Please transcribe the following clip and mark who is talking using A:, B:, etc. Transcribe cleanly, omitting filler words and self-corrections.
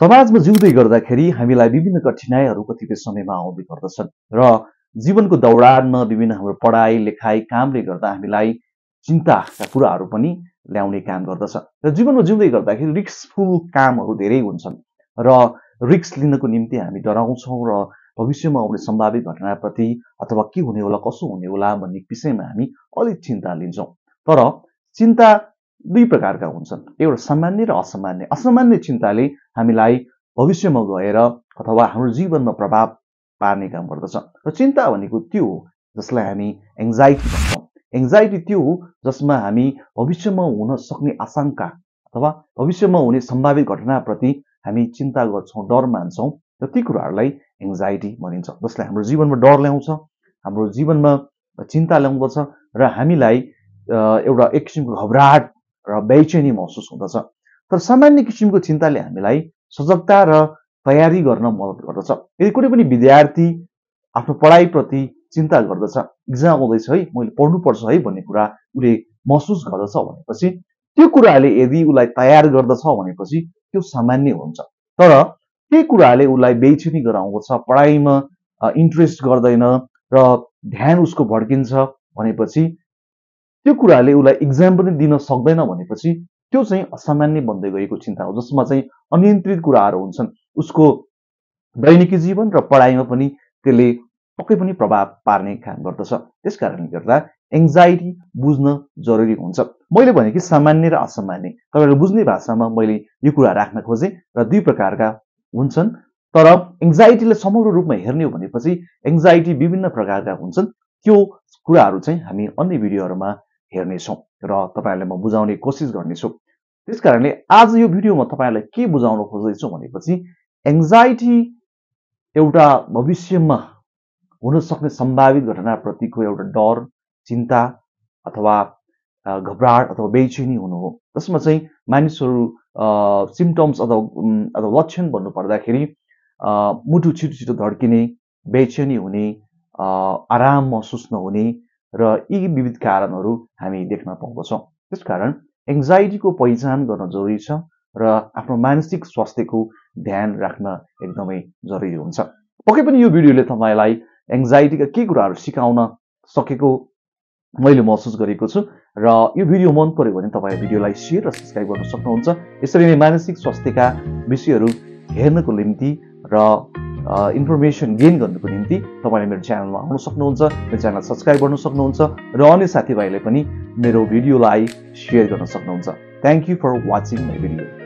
A: समाजमा जिउँदै गर्दाखेरि हामीलाई विभिन्न कठिनाइहरू कतिपय समयमा आउँदै गर्दछन् र जीवनको दौडानमा विभिन्न हाम्रो पढाइ लेखाइ कामले गर्दा हामीलाई चिन्ताका कुराहरू पनि ल्याउने काम गर्दछ र जीवनमा जिउँदै गर्दाखेरि रिस्कफुल कामहरू धेरै हुन्छन् र रिस्क लिनको निम्ति हामी डराउँछौँ र भविष्यमा आउने सम्भावित घटनाप्रति अथवा के हुने होला कसो हुने होला भन्ने विषयमा हामी अलिक चिन्ता लिन्छौँ। तर चिन्ता दुई प्रकारका हुन्छन्, एउटा सामान्य र असामान्य। असामान्य चिन्ताले हामीलाई भविष्यमा गएर अथवा हाम्रो जीवनमा प्रभाव पार्ने काम गर्दछ र चिन्ता भनेको त्यो हो जसलाई हामी एङ्जाइटी भन्छौँ। एङ्जाइटी त्यो हो जसमा हामी भविष्यमा हुन सक्ने आशंका अथवा भविष्यमा हुने सम्भावित घटनाप्रति हामी चिन्ता गर्छौँ, डर मान्छौँ र ती कुराहरूलाई एङ्जाइटी भनिन्छ, जसले हाम्रो जीवनमा डर ल्याउँछ, हाम्रो जीवनमा चिन्ता ल्याउँदछ र हामीलाई एउटा एक किसिमको घबराहट र बेचैनी महसुस हुँदछ। तर सामान्य किसिमको चिन्ताले हामीलाई सजगता र तयारी गर्न मद्दत गर्दछ। यदि कुनै पनि विद्यार्थी आफ्नो पढाइप्रति चिन्ता गर्दछ, इक्जाम आउँदैछ है, मैले पढ्नुपर्छ है भन्ने कुरा उसले महसुस गर्दछ भनेपछि त्यो कुराले यदि उसलाई तयार गर्दछ भनेपछि त्यो सामान्य हुन्छ। तर त्यही कुराले उसलाई बेचैनी गराउँदछ, पढाइमा इन्ट्रेस्ट गर्दैन र ध्यान उसको भड्किन्छ भनेपछि त्यो कुराले उसलाई इक्जाम पनि दिन सक्दैन भनेपछि त्यो चाहिँ असामान्य बन्दै गएको चिन्ता हो, जसमा चाहिँ अनियन्त्रित कुराहरू हुन्छन्। उसको दैनिकी जीवन र पढाइमा पनि त्यसले पक्कै पनि प्रभाव पार्ने काम गर्दछ। त्यस कारणले गर्दा एङ्जाइटी बुझ्न जरुरी हुन्छ। मैले भने कि सामान्य र असामान्य, तपाईँहरूले बुझ्ने भाषामा मैले यो कुरा राख्न खोजेँ र दुई प्रकारका हुन्छन्। तर एङ्जाइटीलाई समग्र रूपमा हेर्ने हो भनेपछि एङ्जाइटी विभिन्न प्रकारका हुन्छन्। त्यो कुराहरू चाहिँ हामी अन्य भिडियोहरूमा हेर्नेछौँ र तपाईँहरूलाई म बुझाउने कोसिस गर्नेछु। त्यस कारणले आज यो भिडियोमा तपाईँहरूलाई के बुझाउन खोज्दैछु भनेपछि एङ्जाइटी एउटा भविष्यमा हुन सक्ने सम्भावित घटनाप्रतिको एउटा डर, चिन्ता अथवा घबराहट अथवा बेचैनी हुनु हो, जसमा चाहिँ मानिसहरू सिम्पटम्स अथवा लक्षण भन्नु पर्दाखेरि मुटु छिटो छिटो धड्किने, बेचैनी हुने, आराम महसुस नहुने र यी विविध कारणहरू हामी देख्न पाउँदछौँ। त्यसकारण एङ्जाइटीको पहिचान गर्न जरुरी छ र आफ्नो मानसिक स्वास्थ्यको ध्यान राख्न एकदमै जरुरी हुन्छ। पक्कै पनि यो भिडियोले तपाईँलाई एङ्जाइटीका के कुराहरू सिकाउन सकेको मैले महसुस गरेको छु र यो भिडियो मन पर्यो भने तपाईँ भिडियोलाई सेयर र सब्स्क्राइब गर्न सक्नुहुन्छ। यसरी नै मानसिक स्वास्थ्यका विषयहरू हेर्नको निम्ति र इन्फर्मेसन गेन गर्नको निम्ति तपाईँले मेरो च्यानलमा आउन सक्नुहुन्छ, मेरो च्यानल सब्स्क्राइब गर्न सक्नुहुन्छ र अन्य साथीभाइले पनि मेरो भिडियोलाई सेयर गर्न सक्नुहुन्छ। Thank you for watching my video.